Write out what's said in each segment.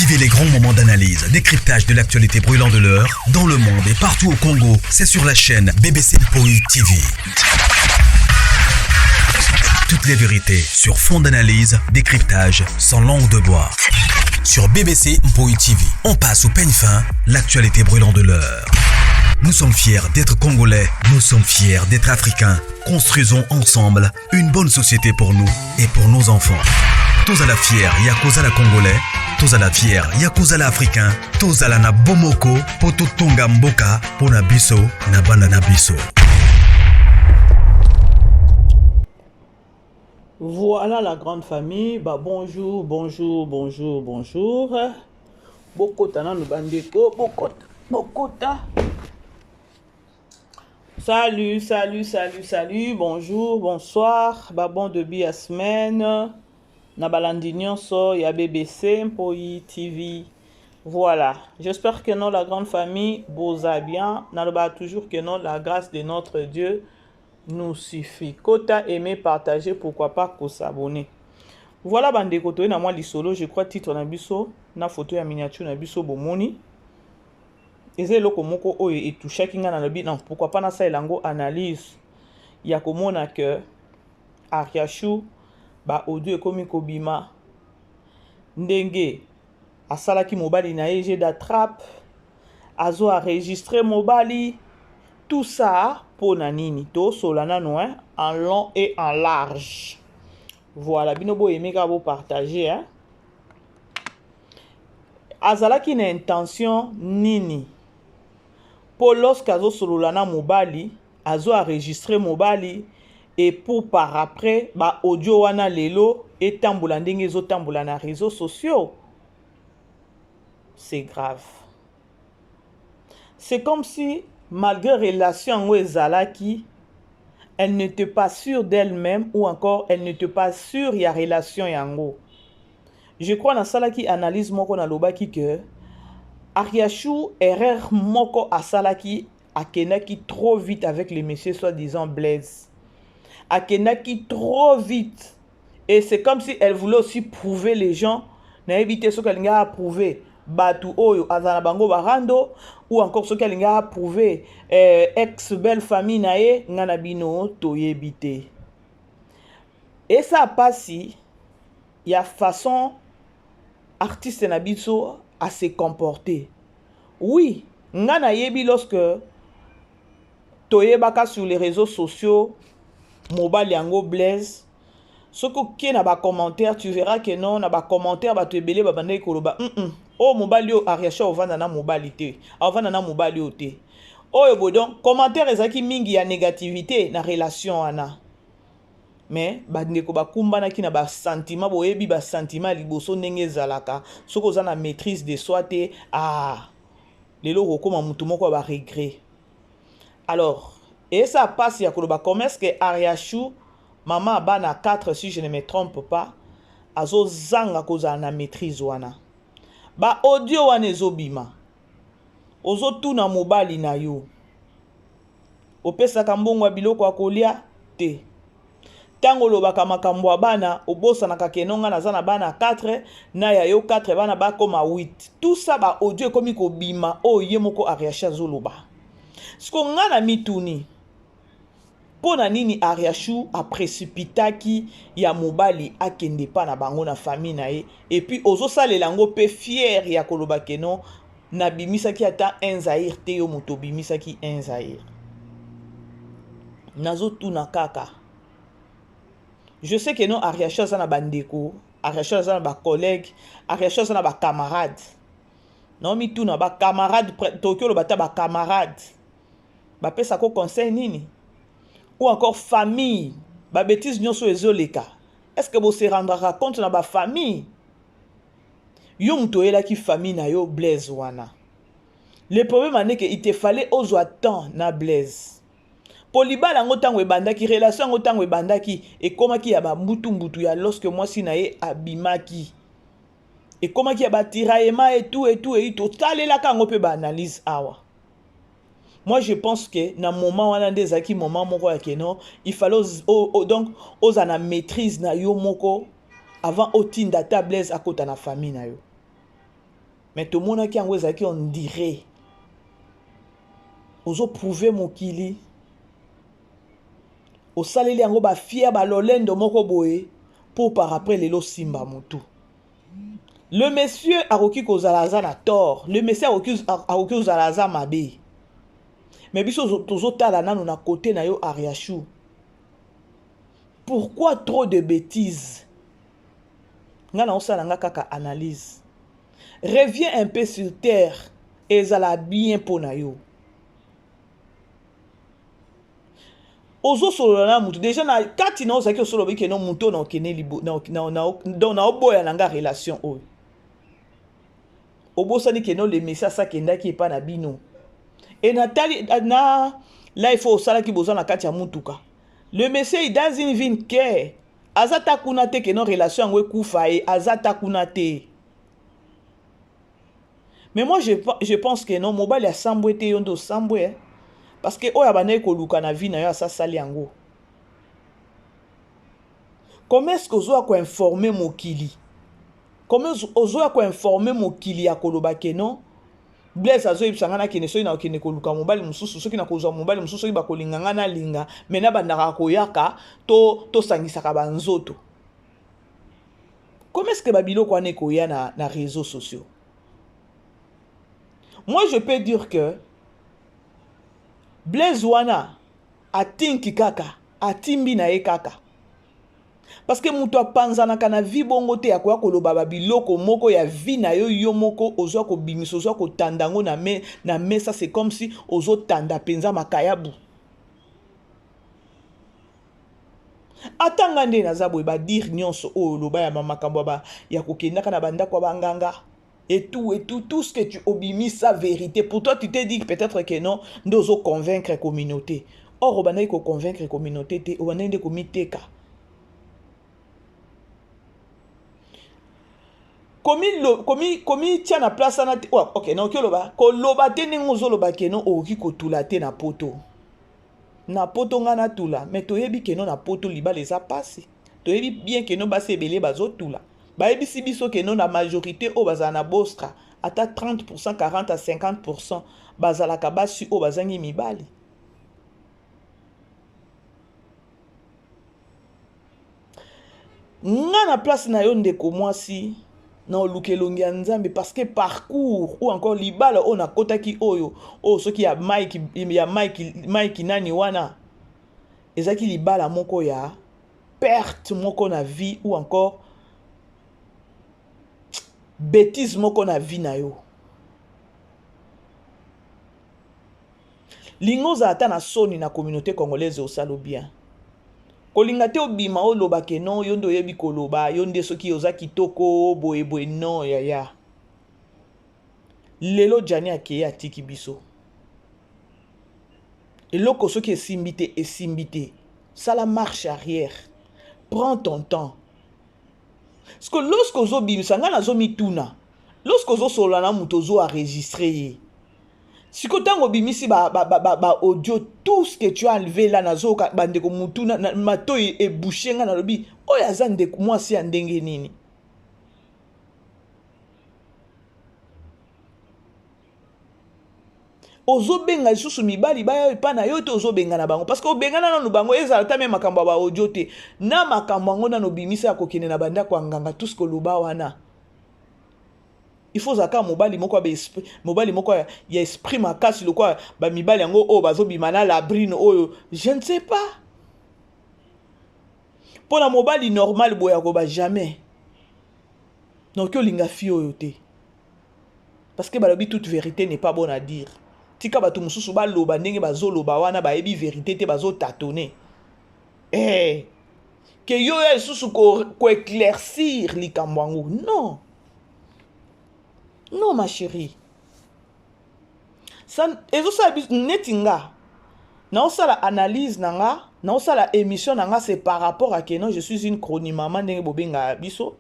Vivez les grands moments d'analyse, décryptage de l'actualité brûlante de l'heure, dans le monde et partout au Congo. C'est sur la chaîne BBC Mpoi TV. Toutes les vérités sur fond d'analyse, décryptage, sans langue de bois. Sur BBC Mpoi TV, on passe au peigne fin l'actualité brûlante de l'heure. Nous sommes fiers d'être Congolais, nous sommes fiers d'être Africains. Construisons ensemble une bonne société pour nous et pour nos enfants. Tozala fier ya kozala Congolais, tozala fier ya kozala Africain, tozala na bomoko po totonga mboka pona biso na bana na biso. Voilà la grande famille. Bah, bonjour, bonjour, bonjour, bonjour. Bokota nanu bandeko, bokota, bokota. Salut, salut, salut, salut. Bonjour, bonsoir. Bah, bon début à semaine. Na balandi nyonso ya BBC Mpoi TV. Voilà. J'espère que non, la grande famille, boza bien. Naloba toujours que non, la grâce de notre Dieu nous suffit. Kota aimer, partager, pourquoi pas ko s'abonner. Voilà bandeko toye na mwa lisolo, je crois titre na biso na photo ya miniature na biso bomoni. Eza eloko moko oyo etouchaki nga, nalobi non, pourquoi pas nasalela yango analyse ya komona que Ariachou ba audio ekomi kobima ndenge asalaki mobali na ye jeu d'attrape, azo enregistrer mobali, tout ça mpo na nini? Tosola nano hein, en long et en large. Voilà, bino boyemi kaka bopartage hein. Azalaki na intention nini mpo lorsque azosolola na mobali, azo enregistrer mobali et pour par après ba audio wana lelo etambola ndenge ezotambola na réseaux sociaux? C'est grave. C'est comme si malgré relation yango ezalaki, elle n'était pas sûre d'elle-même ou encore elle n'était pas sûre ya relation yango. Je crois nasalaki analyse moko, nalobaki que Ariachou, erreur moko asalaki, akendaki trop vite avec le monsieur soi-disant Blaise. Akendaki trop vite et c'est comme si elle voulait aussi prouver les gens. Nayebi te soki alingi approuver bato oyo azala na bango barando ou encore soki alingi approuver ex belle famille na ye. Nga na bino toyebi te. Esa pasi ya façon artiste na biso a se comporter. Oui, nga nayebi, lorsque toyebaka sur les réseaux sociaux mobali yango Blaise, soki okie na bacommentaire, tu verras que non, na bacommentaire bato ebele babandaki koloba oyo mobali oyo Ariacha ovanda na mobali te, aovanda na mobali oyo te, oyo boye. Donc commentaire ezalaki mingi ya négativité na relation wana. Mais bandeko bakumbanaki na basentiment. Boyebi basentiment ya liboso ndenge ezalaka. Soki oza na maîtrise de soi te, ah, lelo okokóma motu moko ya baregret. Alors eza mpasi ya koloba comment est-ce que Ariachou, mama bana 4 si je ne me trompe pas, azozanga kozala na maîtrise wana. Baaudio wana ezobima, ozotuna mobali na yo, opesaka mbongo ya biloko ya kolia te. Ntango olobaka makambo ya bana, obosanaka que non, nga naza na bana 4 na ya yo 4, bana bakoma 8. Tout ça, baaudio ekomi kobima oyo ye moko Ariachu azoloba. Siko nga na mituni, mpo na nini Ariashu aprécipitaki ya mobali akende pa na bango na famille na ye? Et puis ozosalela yango mpe fier ya koloba que non, nabimisaki ata un zaire te. Yo moto obimisaki un zaire. Nazotuna kaka. Je sais que non, Ariashu aza na bandeko, Ariashu aza na bacollègue, Ariashu aza na bacamarade. Naomituna, bacamarade, tokoki oloba ata bacamarade bapesako conseil nini? Ou encore famille, babêtise nyonso ezoleka, est ce que bose rendraka compte na bafamille? Yo moto oyelaki famille na yo Blaise wana. Le problème ane que il te fallait ozwa temps na Blaise, mpo libala yango ntango ebandaki, relation yango ntango ebandaki, ekomaki ya bambutu-mbutu ya lorsque mwasi na ye abimaki, ekomaki ya batiraillement etu etu eyi. Totalelaka yango mpe baanalyse awa. Moi je pense que na moment wana nde ezalaki moment moko ya que non, il fallait donc oza na maîtrise na yo moko avant otinda ata Blaise akota na famille na yo. Mais tomonaki yango ezalaki on dirait ozo prouver mokili, osaleli yango ba fier ba lolendo moko boye pour par après lelo simba mutu. Le monsieur akoki kozala aza na tort, le monsieur akoki kozala aza mabe. Mais biso tozotala nanu na côté na yo Ariachou. Pourquoi trop de bêtises? Nga na osala nga kaka analyse. Reviens un peu sur terre, ezala bien mpo na yo. Ozosolola na mutu déjà na kati na ozalaki osoloba ke no mutu na okende libo na na na donc na oboya na nga relation oyo. Obosani ke no le messie asakendaki epa na bino. E natali na life oyo osalaki boza na kati ya mutuka. Le monsieur il dans une vie care. Aza ta kuna te ke no relation yango ekufa ye aza ta kuna te. Mais moi je pense que non mobali asambwe te yo nde osambwe eh? Parce que oyo abandaki koluka na vie na yo asasali yango. Comment est-ce que ozoya koinforme mokili? Comment ozoya koinforme mokili ya koloba ke non Blaise azoyebisa ngai nakende soki nakokende koluka mobali mosusu, soki nakozwa mobali mosusu, soki bakolinga ngai nalinga, me nabandaka koyaka to tosangisaka banzoto. Comment est-ce que babiloko wana ekoya na réseaux sociaux? Moi je peux dire que Blaise wana atinki kaka, atimbi na ye kaka. Parce que moto apanzanaka na vie bongo te, akoya koloba ba biloko moko ya vie na yo yo moko ozwa kobimisa, ozwa kotanda yango na me, na mesa, c'est comme si ozotanda mpenza makayabu. Ata nga nde naza boye, ba dire nyonso oyo oloba ya makambo ya, ya kokendaka na bandako ya banganga et tout et tout, tout ce que tu obimisa vérité pour toi, tu t'es dit peut-être que non nde ozo convaincre communauté. Or obandaki ko convaincre communauté te, obandaki nde komiteka. Komitia na place wana te. Oh, ok, nakoki oloba koloba te ndenge ozoloba ke non okoki kotula te na poto. Na poto nga natula, mais toyebi ke non na poto libala eza pasi. Toyebi bien ke non basi ebele bazotula. Bayebisi biso ke non na majorité oyo bazala na Bostra ata 30%, 40 à 50% bazalaka basi oyo bazangi mibali. Nga na place na yo ndeko mwasi na oluka elongi ya Nzambe, parce que parcours ou encore libala oyo nakotaki oyo oyo soki ya Mike, ya Mike, Mike nani wana ezalaki libala moko ya perte moko na vie ou encore bêtise moko na vie na yo. Linga ozala ata na soni na communauté congolaise osalo bien. Kolinga te obima oloba ke non yo nde oyebi koloba, yo nde soki oza kitoko boye boye, non yaya. Lelo Gianni akeye atiki biso. Eloko soki esimbi te, esimbi te. Sala marche arrière. Prends ton temps. Parce que lorsque ozobimisa nga nazomituna, lorsque ozosolola na moto ozo enregistrer ye. Siko tango obimisi ba, ba, ba, ba, ba audio, tout ce que tu as enlevé là, nazoyoka bandeko mutu na, na matoyi ebouche nga, nalobi oyo aza ndeko mwasi ya ndenge nini? Ozobenga lisusu mibali baya epa na yo te, ozobengana bango parce que obengana nanu bango, ezala ata me makambo ya ba audio te, na makambo yango nanu obimisa ya kokende na bandako ya nganga, tout ce que oloba wana. Il faut ozala kaka mobali moko ya esprit, mobali moko ya esprit makasi lokola ba mibali yango oyo bazobima na labrine oyo, je ne sais pas. Mpo na mobali normal boye akoba jamais. Donc olinga fille oyo te. Parce que balobi toute vérité n'est pas bonne à dire. Tika bato mosusu baloba ndenge bazoloba wana, bayebi vérité te, bazotatone. Eh, ke yo ya lisusu ko éclaircir likambo yango. Non. Non ma chérie. Ezosala biso neti nga naosala analyse na nga, naosala émission na nga, c'est par rapport à que non, je suis une chronimama ndenge bobengaka biso,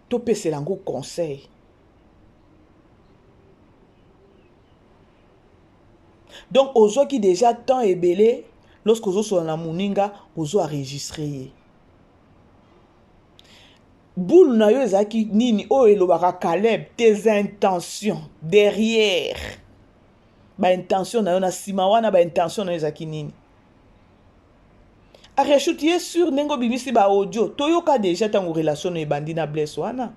topesela yango conseil. Donc ozwaki déjà temps ebele, lorsque ozosola na moninga ozo enregistre ye. Boule na yo ezalaki nini oyo elobaka Caleb tes intentions derrière ba intention na yo na nsima wana ba intention na yo ezalaki nini Ariachou tu es sûr ndenge obimisi ba audio toyoka deja ntango relation no ebandi na Blaise wana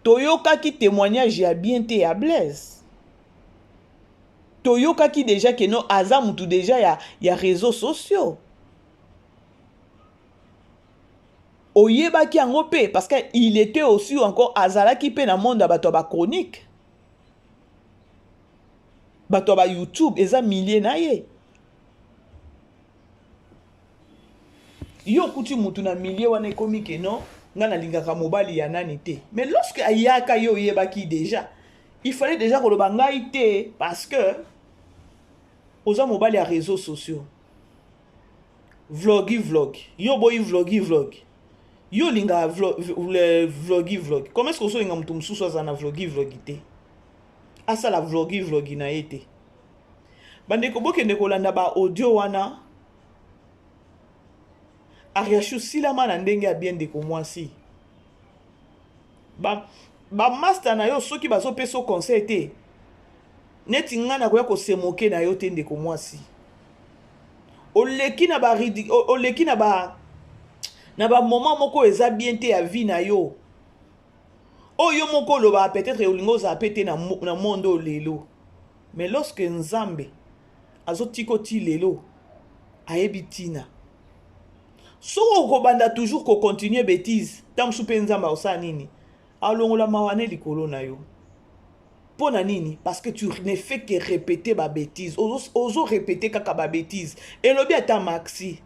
toyokaki témoignage ya bien te ya Blaise toyokaki deja ke no aza mutu deja ya, ya réseaux sociaux Oyebaki yango pe parce que il etait aussi encore azalaki pe na monde ya bato ya ba chronique bato ya ba YouTube eza milieu na ye yo okuti mutu na milieu wana ekomi ke non nga nalingaka mobali ya nani te mais lorsque ayaka yo oyebaki déjà il fallait déjà koloba ngai te parce que oza mobali ya réseaux sociaux Vlogi vlog. Yo oboyi vlogi vlog. Yo olingaka vlogi vlog. Comment est-ce que ozolinga moto mosusu azala na vlogi vlog te? Asala vlogi vlog na ye te. Bandeko bokende kolanda ba audio wana. Ariachou silama na ndenge ya bien ndeko mwasi. Ba ba master na yo soki bazopesa yo conseil te neti ngai nakoya kosemoke na yo te ndeko mwasi. Oleki na ba oleki na ba na ba moment moko eza bien te ya vie na yo. Oyo yo moko olobaka peut-être olingi ozala pe te na, na monde oyo lelo. Mais lorsque Nzambe azotika ti lelo ayebi tina. Soki okobanda toujours ko continuer betise, ntango mosusu mpe Nzambe akosala nini? Alongola mawa ne likolo na yo. Mpo na nini? Parce que tu ne fais que répéter ba bêtises. Ozo, ozo répéter kaka ba bêtises. Elobi ata Maxi.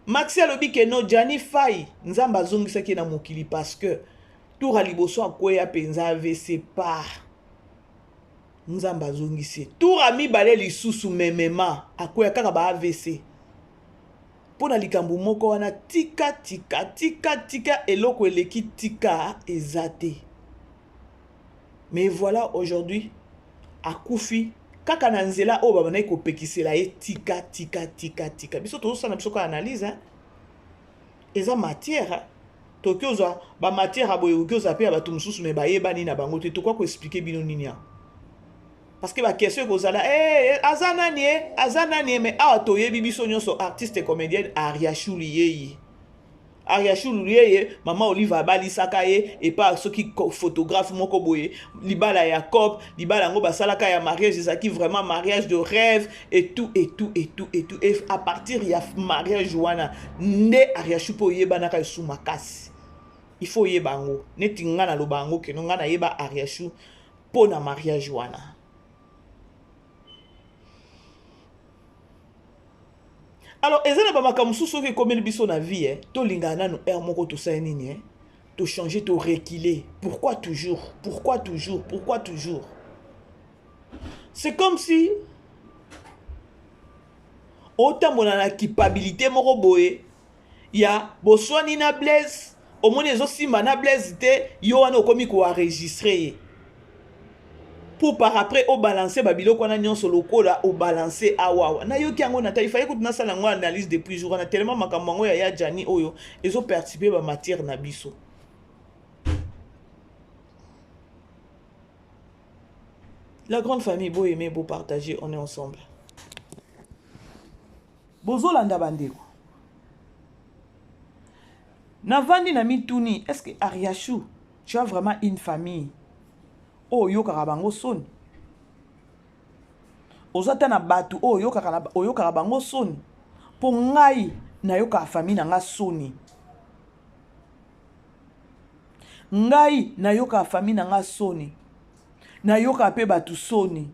Maxi alobi ke no Gianni Faye Nzambe azongisaki ye na mokili parce que tour ya liboso akweya mpenza AVC pa Nzambe azongisi ye. Tour ya mibale lisusu memema akweya kaka ba AVC. Mpo na likambo moko wana tika tika tika tika eloko eleki tika eza te. Mais voilà aujourd'hui akufi kaka na nzela oyo babandaki kopekisela ye tika tika tika tika. Biso tozosala na biso kaka analyse hein? Eza matière hein? Tokoki ozwa ba matière ya boye okoki ozwa mpe ya bato mosusu me bayebani na bango te. Tokoki koexplike bino nini awa parce que ba question ekozala hey, eh, eh, aza nani e eh? aza nani e mais awa toyebi biso nyonso artiste comédienne Ariachou Liyeye. Ariachou Luyeye, mama Olive abalisaka ye epa soki photographe moko boye, libala ya cop, libala yango basalaka ya mariage ezalaki vraiment mariage de rêve et tout et tout et tout et tout et à partir ya mariage wana nde Ariachou mpe oyebanaka esu makasi. Il faut oyeba yango neti nga naloba yango keno nga nayeba Ariachou mpo na mariage wana. Alors eza na ba makambo mosusu soki ekomeli biso na vie eh, tolingaka nanu heure moko tosali nini eh, to changer to reculer. Pourquoi toujours? Pourquoi toujours? Pourquoi toujours? C'est comme si otambola na culpabilité moko boye ya boswani na Blaise omoni ezosimba na Blaise te yo wana okomi ko enregistrer ye pour par après obalancer ba biloko wana nyonso lokola obalancer awawa nayoki yango na tali faye kutu nasala yango analyse depuis jour wana tellement makambo yango ya ya Gianni oyo ezo perturber ba matière na biso. La grande famille, beau aimer, beau partager, on est ensemble. Bozolanda bandeko. Navandi na mituni, est-ce que Ariachou, tu as vraiment une famille? Oyo oyokaka bango soni? Oza ata na bato oyo oyokaka bango soni? Mpo ngai nayokaka famille na nga soni. Ngai nayokaka famille na nga soni. Nayokaka mpe bato soni.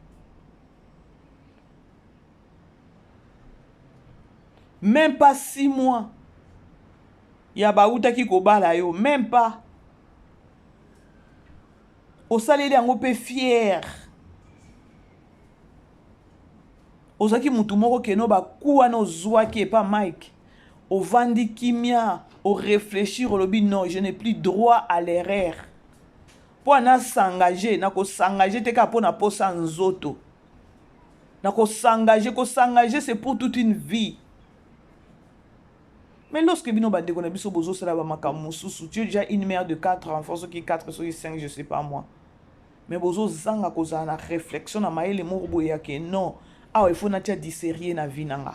Même pas 6 mois ya bawutaki kobala yo, même pas. Osaleli yango mpe fier. Ozalaki mutu moko keno baku wana ozwaki epa Mike, ovandi kimia, oreflechir, olobi non, je n'ai plus droit à l'erreur. Mpo na s'engager, na ko s'engager te kaka mpo na posa nzoto. Na ko s'engager, ko s'engager c'est pour toute une vie. Mais lorsque bino bandeko na biso bozosala bamakambo mosusu, tu es déjà une mère de 4 enfants, soki 4, soki 5, je sais pas moi, mais bozozanga kozala na réflexion na mayele moko boye ya ke non, awa il faut natia du sérieux na vie na nga.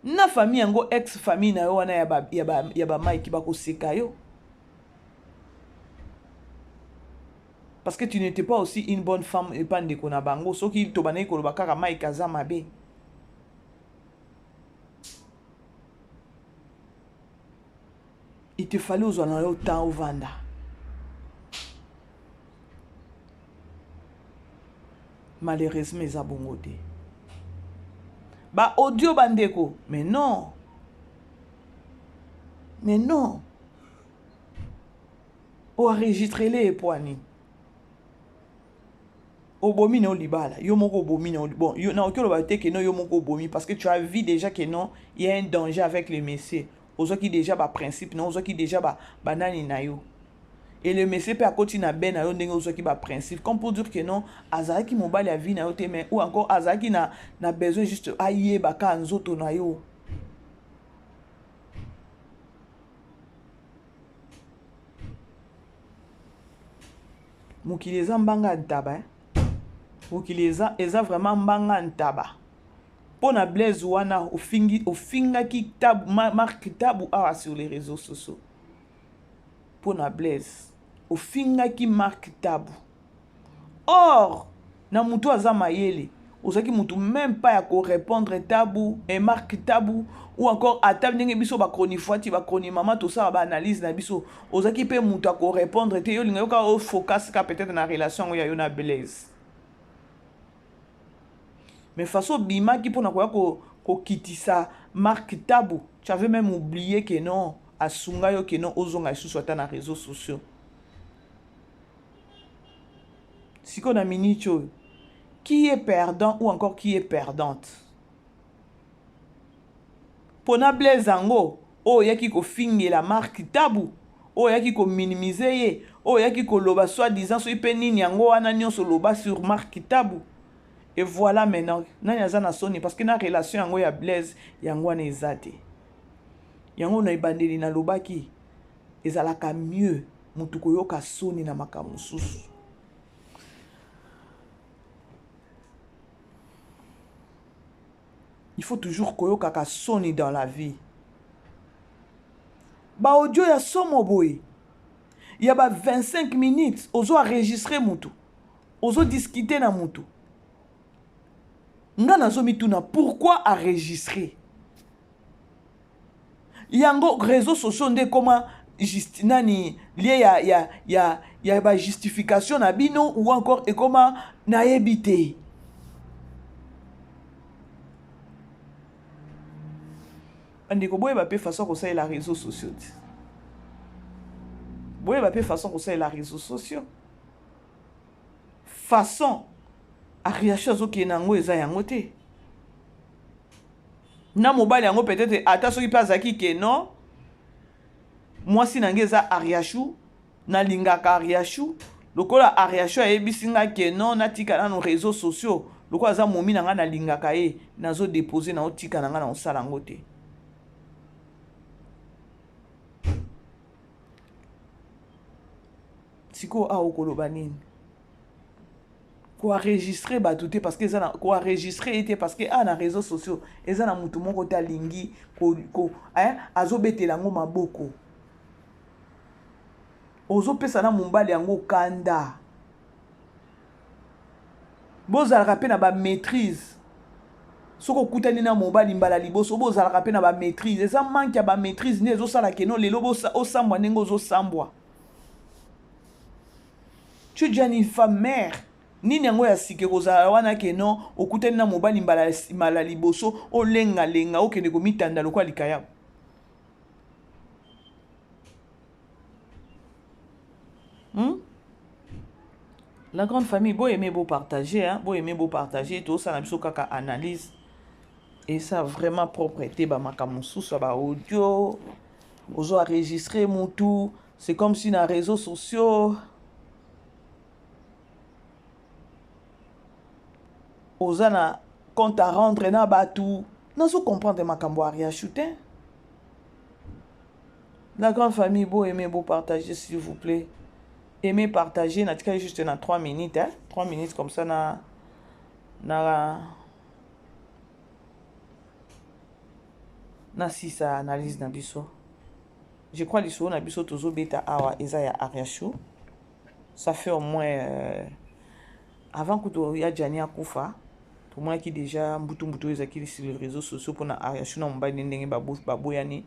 Na famille yango, ex famille na yo wana ya bamike, bakoseka yo parce que tu n'étais pas aussi une bonne femme epa ndeko na bango. Soki tobandaki koloba kaka Mike aza mabe, il te fallait ozwa na yo temps, ovanda. Malheureusement eza bongo te. Baaudio, bandeko, mais non, mais non, oenregistrele epwani, obomi na yo libala yo moko, obomi na yo. Bon, yo nakoki oloba te ke non, yo moko obomi, parce que tu as vu déjà que non, il y a un danger avec le monsieur. Ozwaki déjà baprincipe na, ozwaki déjà banani na yo, et le monsieur mpe akoti na be na yo ndenge ozwaki baprincipe, comme pour dire que non, azalaki mobali ya vie na yo te, mais ou encore azalaki na besoin juste ayeba kaka nzoto na yo. Mokili eza mbanga ya ntaba, eh? Mokili eza vraiment mbanga ya ntaba. Mpo na Blaise wana ofingi, ofingaki Tabu, Mark Tabu awa sur les réseaux sociaux. Mpo na Blaise ofingaki Mark Tabu. Or na motu aza mayele, ozalaki motu même pas ya korépondre Tabu et Mark Tabu, ou encore ata ndenge biso bachronifuati, bachronimama tosala baanalyse na biso, ozalaki mpe moto akorépondre te. Yo olinga yoka ofocus ka peut-être na relation yango ya yo na Blaise. Mais façon obimaki mpona koya kokitisa Mark Tabu, tu avais même oublié que non, asunga yo ke non, ozonga lisusu ata na réseaux sociaux. Sikoyo na minute oyo, qui est perdant ou encore qui est perdante? Mpona Blaise yango oyo oyaki kofingela Mark Tabu, oyo oyaki kominimize ye, oyo oyaki koloba soi disant soki mpe nini, yango wana nyonso oloba sur Mark Tabu. Et voilà maintenant, nani aza na soni? Parce que na relation yango ya Blaise yango wana eza te. Yango na ebandeli nalobaki, ezalaka mieux motu koyoka soni na makambo mosusu. Il faut toujours koyokaka soni dans la vie. Baaudio ya somo boye ya ba 25 minutes, ozo enregistre mutu, ozodiscute na mutu. Nga nazomituna pourquoi enregistrer yango. Réseaux sociaux nde ekoma nani lie ya bajustification na bino, ou encore ekoma nayebi te. Bandeko, boyeba mpe façon kosalela réseaux sociaux te, boyeba mpe façon kosalela réseaux sociaux. Façon Ariachu azokende yango eza yango te na mobali yango. Peut-être ata soki mpe azalaki ke non, mwasi na ngai eza Ariachu, nalingaka Ariachu, lokola Ariachu ayebisi nga ke non, natika nano réseaux sociaux, lokola aza momi na ngai, nalingaka ye, nazodepose, naotika na ngai, naosala yango te. Sikoyo awa okoloba nini? Koenregistre bato te, parce que eza na koenregistre ye te, parce que awa na réseaux sociaux eza na motu moko te alingi azobetela yango maboko. Ozopesa na mobali yango kanda. Bozalaka mpe na bamaîtrise. Soki okutani na mobali mbala liboso, bozalaka mpe na bamaîtrise. Eza manque ya bamaîtrise nde ezosala keno lelo osambwa ndenge ozosambwa. Tu es déjà une femme mère. Nini yango ya sika ekozala wana ke non, okutani na mobali mbala liboso, olengalenga, okende komitanda lokola likayabo? La grande famille, boyeme, bopartage, hein? Boyeme, bopartage. Tosala biso kaka analyse. Eza vraiment propre te. Bamakambo mosusu ya baaudio ozo enregistre mutu, c'est comme si na réseaux sociaux. Oza na compte à rendre na batu. Nazo comprendre makambo ya Ariachou te. La grande famille, bo aimer, bo partager s'il vous plaît. Aimer, partager, natikali juste na 3 minutes, hein? 3 minutes comme ça na na na sisa analyse na biso. Je crois lisolo na biso tozobeta awa eza ya Ariachou. Ça fait au moins avant kutu ya Gianni akufa, tomonaki déjà mbutu mbutu oyo ezalaki sur les réseaux sociaux mpona Ariachou na mobali ndenge baboyani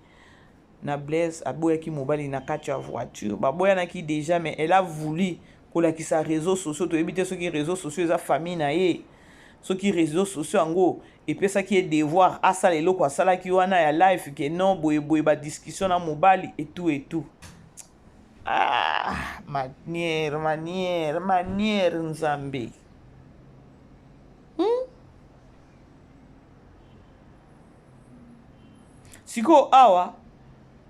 na Blaise. Aboyaki mobali na kati ya voiture, baboyanaki déjà, mais elle a voulu kolakisa réseaux sociaux. Toyebi te soki réseaux sociaux eza famille na ye, soki réseaux sociaux yango epesaki ye devoir asala eloko asalaki wana ya live ke non, boyeboye, badiscussion na mobali et tout et tout. Ah, manière, manière, manière, Nzambe. Sikoyo awa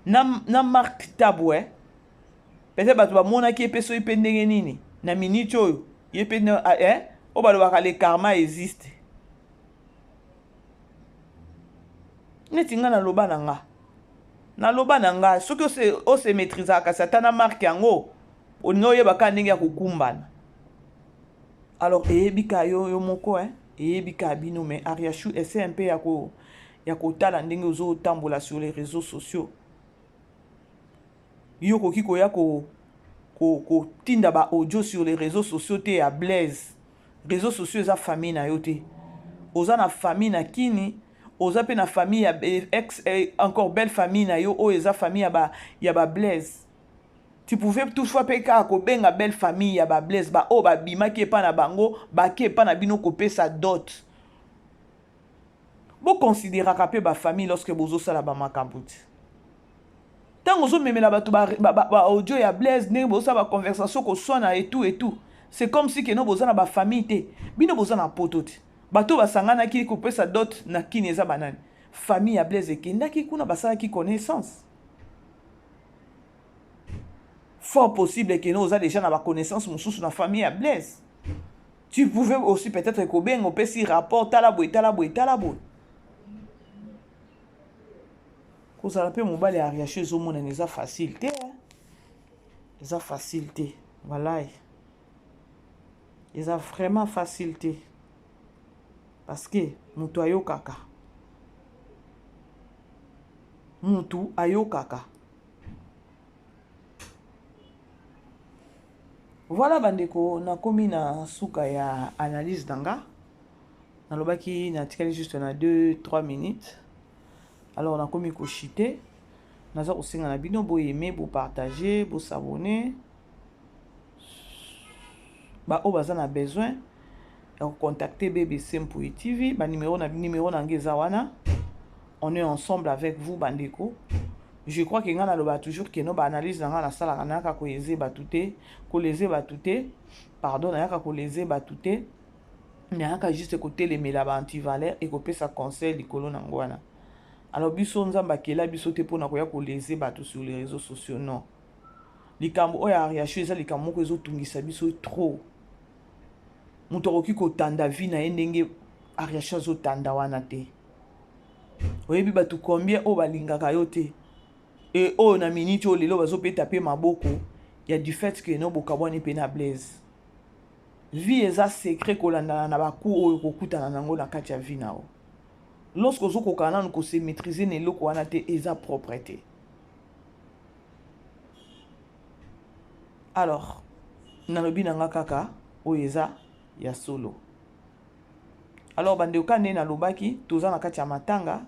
na Mark Tabu, eh? Peut-être bato bamonaki ye mpe soki mpe ndenge nini na minute oyo ye mpe, eh? Oyo balobaka le karma existe. Neti nga naloba na nga, naloba na nga, soki ose maîtrisaka, kasi ata na marke yango olingi oyeba kaka ndenge ya kokumbana. Alors eyebi ka yo yo moko, eh? Eyebi ka bino. Mais Ariachou, essaie un peu ya kotala ndenge ozotambola sur les réseaux sociaux. Yo okoki koya kotinda ba audio sur les réseaux sociaux te ya Blaise. Réseaux sociaux eza famille na yo te. Oza na famille na Kini, oza mpe na famille ya ex, encore belle famille na yo oyo eza famille ya ba Blaise. Tu pouvais toutefois mpe kaka kobenga belle famille ya ba Blaise, baoyo babimaki epa na bango, bake epa na bino kopesa dot. Boconsidéraka mpe bafamille lorsque bozosala bamakambo te. Ntango ozomemela bato baaudio ya Blaise, ndenge bozosala baconversation, koswana et tout et tout, c'est comme si keno boza na bafamille te. Bino boza na poto te. Bato basanganaki kopesa dot na Kini eza banani? Famille ya Blaise ekendaki kuna, basalaki connaissance. Fort possible keno oza déjà na baconnaissance mosusu na famille ya Blaise. Tu pouvais aussi peut-être kobenga, opesi rapport: tala boye, tala boye, tala boye. Kozala mpe mobali ya Ariachu ezomonana eza facile te, eza facile te. Walai, eza vraiment facile te, parce que moto ayokaka, mutu ayokaka. Voilà bandeko, nakomi na suka ya analyse na nga. Nalobaki natikali juste na 2 3 minutes. Alors nakomi kochuter. Naza kosenga na bino boaimer, bopartager, bos'abonner. Baoyo baza na besoin ya kocontacter BBC Mpui TV, banimero na nimero na ngai eza wana. On est ensemble avec vous bandeko. Je crois ke ngai naloba toujours ke no, baanalyse na ngai nasalaka, nayaka koyeze bato te, koléser bato te, pardon, nayaka koléser bato te. Nayaka juste kotelemela baantivaleur, ekopesa conseil likolo nango wana. Alors biso, Nzambe akela biso te mpona koya koléser bato sur les réseaux sociaux, non. Likambo oyo ya Ariachu eza likambo moko ezotungisa biso trop. Moto akoki kotanda vie na ye ndenge Ariachu azotanda wana te. Oyebi bato combien oyo balingaka yo te e oyo na miniti oyo lelo bazobeta mpe maboko ya du fait ke no bokabwani mpe na Blaise? Vie eza secret. Kolandana na baku oyo kokutana nango na kati ya vie na yo, lorsque ozokoka nanu kose maîtriser na eloko wana te, eza propre te. Alors nalobi na nga kaka oyo eza ya solo. Alors bandeko, ka nde nalobaki, toza na kati ya matanga.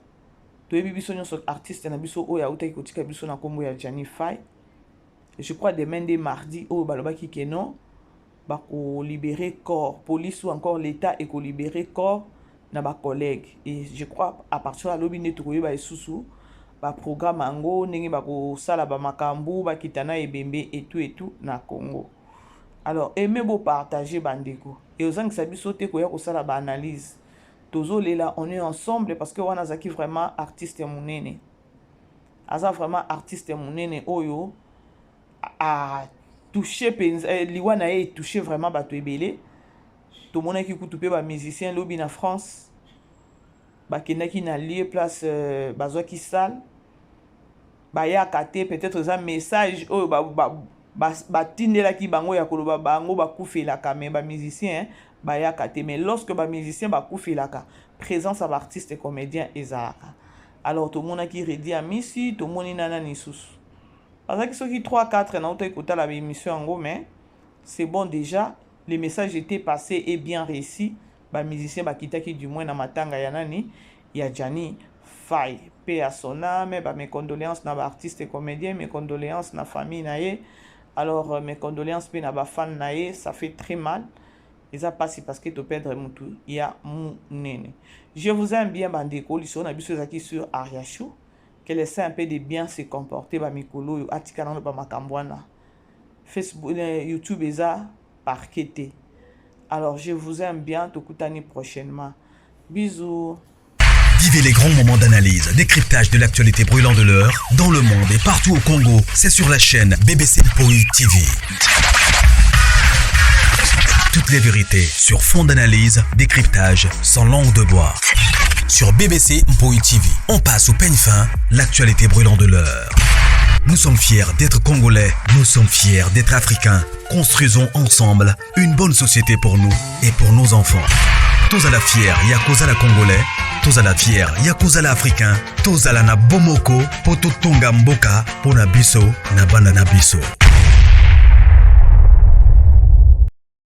Toyebi biso nyonso artiste na biso oyo autaki kotika biso na nkombo ya Gianni Fay. Je crois demain nde mardi oyo balobaki ke non, bakolibérer corps, police ou encore l'État ekolibérer corps na bacollègue. Et je crois à partir ya lobi nde tokoyeba lisusu baprogramme yango, ndenge bakosala bamakambo, bakita na ebembe etu etu na Congo. Alors aimez, bopartager bandeko. Ezangisa biso te koya kosala baanalyse. Tozolela, on est ensemble, parce que wana azalaki vraiment artiste monene, aza vraiment artiste monene oyo atouche mpenza. Liwa na ye etouche vraiment bato ebele. Tomonaki kutu mpe bamusicien lobi na France bakendaki na lieu place, bazwaki salle, bayaka te. Peut-être eza message oyo batindelaki bango ya koloba bango bakufelaka, mais bamusicien bayaka te. Mais lorsque bamusicien bakufelaka, présence ya baartiste comédien ezalaka. Alors tomonaki Redi Amisi, tomoni nana lisusu, bazalaki soki 3 4. Nautaki kotala baémission yango, mais c'est bon, déjà le message était passé et bien réussi. Bamusicien bakitaki du moins na matanga ya nani, ya Jani Fai. Mpe ya son âme, bames condoléances na baartiste comédien, mes condoléances na famille na ye. Alors mes condoléances mpe na bafan na ye. Ça fait très mal, eza mpasi parce que toperdre mutu ya monene. Je vous aime bien, bandeko. Lisolo na biso ezalaki sur Ariachou, qu'elle essaie un peu de bien se comporter. Bamikolo oyo atika nano bamakambo wana. Facebook, YouTube eza parquet te. Alors je vous aime bien, tokutani prochainement, bisous. Vivez les grands moments d'analyse, décryptage de l'actualité brûlante de l'heure, dans le monde et partout au Congo. C'est sur la chaîne BBC Mpoi TV. Toutes les vérités sur fond d'analyse, décryptage, sans langue de bois. Sur BBC Mpoi TV, on passe au peigne fin l'actualité brûlante de l'heure. Nous sommes fiers d'être Congolais, nous sommes fiers d'être Africains. Construisons ensemble une bonne société pour nous et pour nos enfants. Tozala fier ya kozala Congolais, tozala fier ya kozala Africain, tozala na bomoko po totonga mboka mpo na biso na bana na biso.